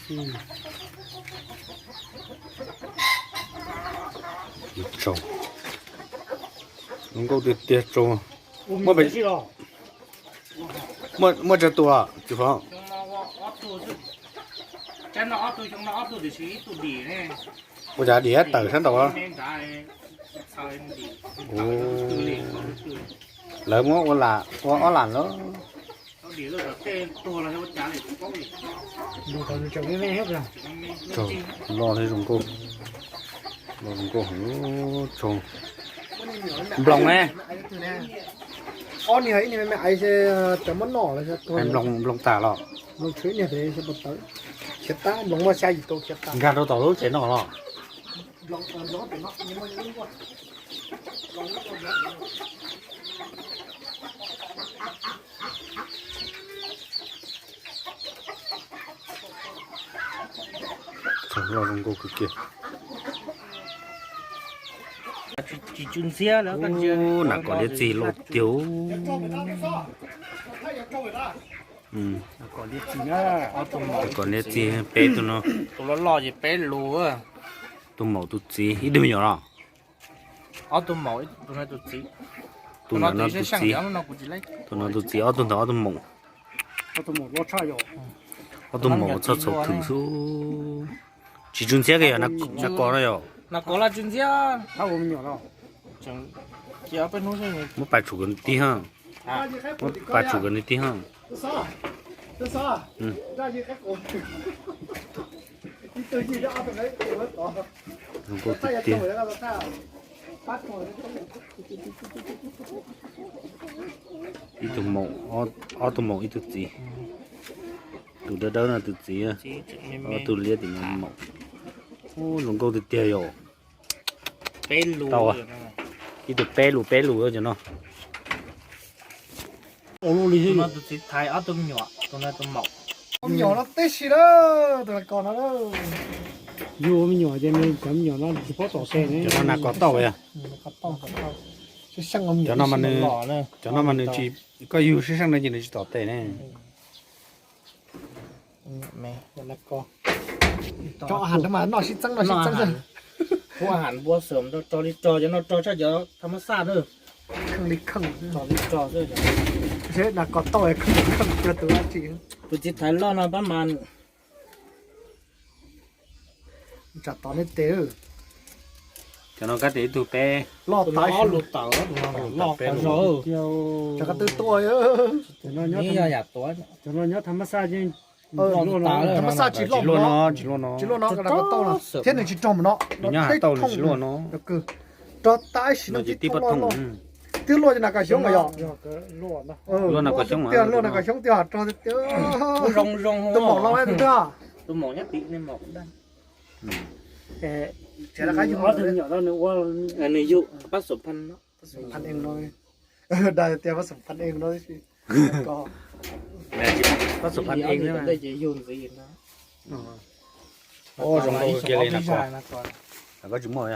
Tsaug, zoo nkauj tiag tiag tsaug. Muaj, muaj tsawg tus txiv Hlob? Ua cas dim tawm sab nraud? Lawv muab ua ob lam lawm. Loj thiab zoo nkauj, loj zoo nkauj heev. Tsaug. Nploos ne? Nploos tas los? Nkag rau tom lub tsev no los? Tsaug, loj zoo nkauj kawg kiag. Nas kos liab txig loj tiag. Nas kos liab txig peb tug no. Tus maum tus txiv ib tug me nyuam los? Tus ntawm no tus txiv, tus no tus txiv, ob tug ntawd ob tug maum. Ob tug maum txhob txhaum thwm xwb. Tsis tsw ntxhiab kiag yog nas kos no yog. Muab pais tshum kom nws tig ha. Muab pais tshum kom nws tig ha. Zoo nkauj tiag tiag. Ib tug maum, ob tug maum ib tug txiv. Tus dawb dawb no tus txiv, ob tug liab tim no maum. Ub, zoo nkauj tiag tiag yom. Tau, ib tug peb lus peb lus cov no. Tus no tus txiv thaiv ob tug me nyuam, tus no tus maum. Me nyuam no tib si lawm, tus nas kos no. Yus me nyuam ces nws cov me nyuam no tsis paub tom tes ne. Cov no nas kos tauj yog. Cov no mas nws, cov no mas nws tsis, koj yug sib seej no ces nws tsis tom tes ne. Cov has no mas noj sib txeeb, noj sib txeeb. Ua has npua xwm rau, rau li rau, cov no rau tshaj cov tham mas xaj na. Kheej li kheej, rau li rau xwb. Seb nas kos tauj kheej li kheej, tus dab tsi. Tus txiv thaiv loj no pab mas. Tsam tom nej tes. Cov no kab tes ib tug peb. Loj tas ob lus tawm, loj tas zog. Tsam kab twb tuaj. Cov no nyob tham mas xaj, tham mas xaj tsis loj no, tsis loj no, tsis loj no, nas kos tauj no thiab nws tsis rog mus no, nws nyob has tauj nws tsis loj no. Rog tas ib sim neej tib thooj loj, twb luaj cov nas kos xyoob yog. Luaj nas kos xyoob, luaj nas kos xyoob tiag, rog tiag. Tus maum los twg? Tus maum nyob tim nej maum. Nws yug pab xum phan no. Pab xum phan ees no. Dag tias pab xum phan ees no. Pab xum phan ees no. Zoo nkauj kiag li nas kos. Koj tsis muaj.